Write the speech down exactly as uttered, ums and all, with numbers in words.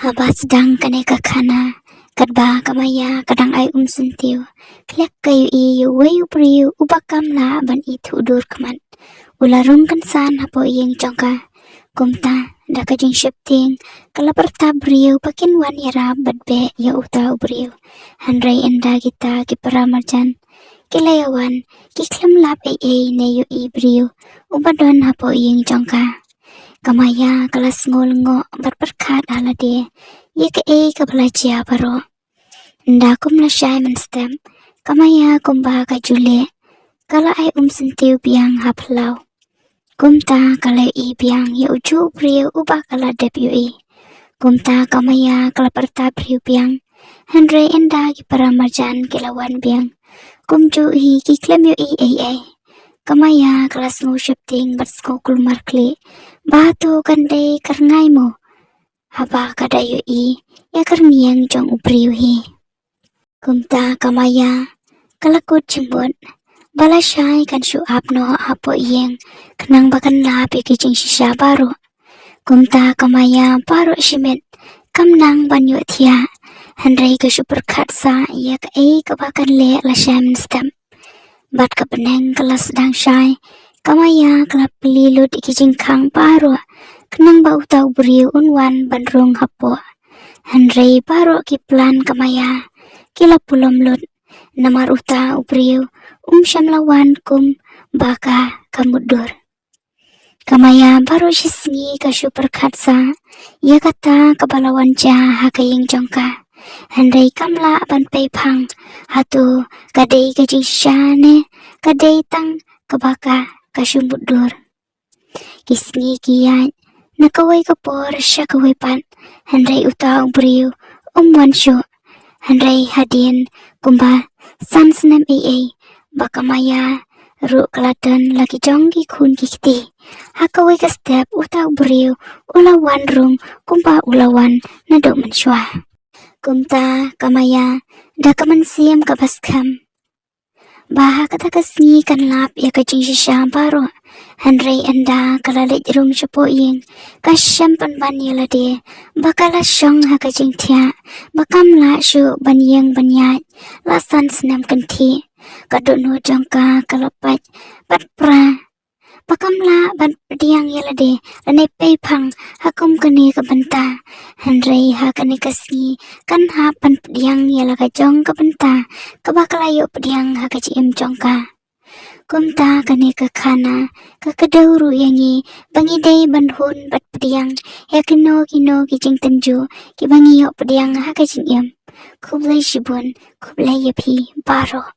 Haba sdang kane ka khana, katba ka Maya ka dang ai umsyntiew, khlek ka ïohi ïa uwei u briew uba kam lah ban ithuh dur khmat. U la rung kynsan hapoh ïing jong ka. Kumta, da ka jingsheptieng, ka la pyrta briew ba kin wan ïarap bad beh ïa uta u briew. Hynrei ynda kita ki para marjan ki la ïawan, ki khlem lap ei ei ne ïohi briew uba don hapoh ïing jong ka. Ka Maya ka la sngew lyngngoh bad pyrkhat ha lade ïa kaei kaba la jia baroh. Ynda kum la shai mynstep, ka Maya kumba ka ju leh, ka la ai umsyntiew biang ha phyllaw. Kumta ka la ïohi biang ïa ujuh u briew uba ka la dep ïohi. Kumta ka Maya ka la pyrta briew biang. Hynrei ynda ki para marjan ki la wan biang, kumjuh hi ki khlem ïohi ei ei. Ka Maya ka la sngew sheptieng bad sngew kulmar khlieh ba hato kan dei ka rngai mo, haba ka da ïohi ïa ka rmiang jong u briew hi. Kumta ka Maya ka la kut jingmut ba lashai kan shu ap noh hapoh ïing khnang ba kan lap ïa ki jingshisha baroh. Kumta ka Maya baroh shi miet kam nang ban ïohthiah, hynrei ka shu pyrkhat sah ïa kaei kaba kan leh lashai mynstep. Bad ka bneng ka la sdang shai, ka Maya ka la plie lut ïa ki jingkhang baroh khnang ba uta u briew un wan ban rung hapoh. Hynrei baroh ki plan ka Maya ki la pulom lut, namar uta u briew um shym la wan kumba ka ka mutdur. Ka Maya baroh shi sngi ka shu pyrkhat sah ïa kata kaba la wan jia ha ka ïing jong ka. Hynrei kam lah ban peiphang hato ka dei ka jingshisha ne ka dei tang kaba ka ka shu mutdur. Ki sngi ki ïaid na kawei ka por sha kawei pat, hynrei uta u briew um wan shuh. Hynrei hadien kumba san snem ei ei ba ka Maya ruh ka la don la ki jong ki khun ki kti, ha kawei ka step uta u briew u la wan rung kumba u la wan naduh mynshuwa. Kumta ka Maya da ka mynsiem kaba skhem ba ha kata ka sngi kan lap ïa ka jingshisha baroh. Hynrei ynda ka la leit rung shapoh ïing, ka shem pynban ïa lade ba ka la shong ha ka jingthiah ba kam lah shuh ban ïeng ban ïaid la san snem kynthih. Ka dohnud jong ka ka la pait bad pra ba kam lah ban pdiang ïa lade lane peiphang ha kum kane ka bynta. Hynrei ha kane ka sngi kan hap ban pdiang ïa la ka jong ka bynta kaba ka la ïoh pdiang ha ka jingim jong ka. Kumta kane ka khana ka kdew ruh ïa ngi ba ngi dei ban hun bad pdiang ïa kino kino ki jingtynjuh kiba ngi ïoh pdiang ha ka jingim. Khublei shibun, khublei ïa phi baroh.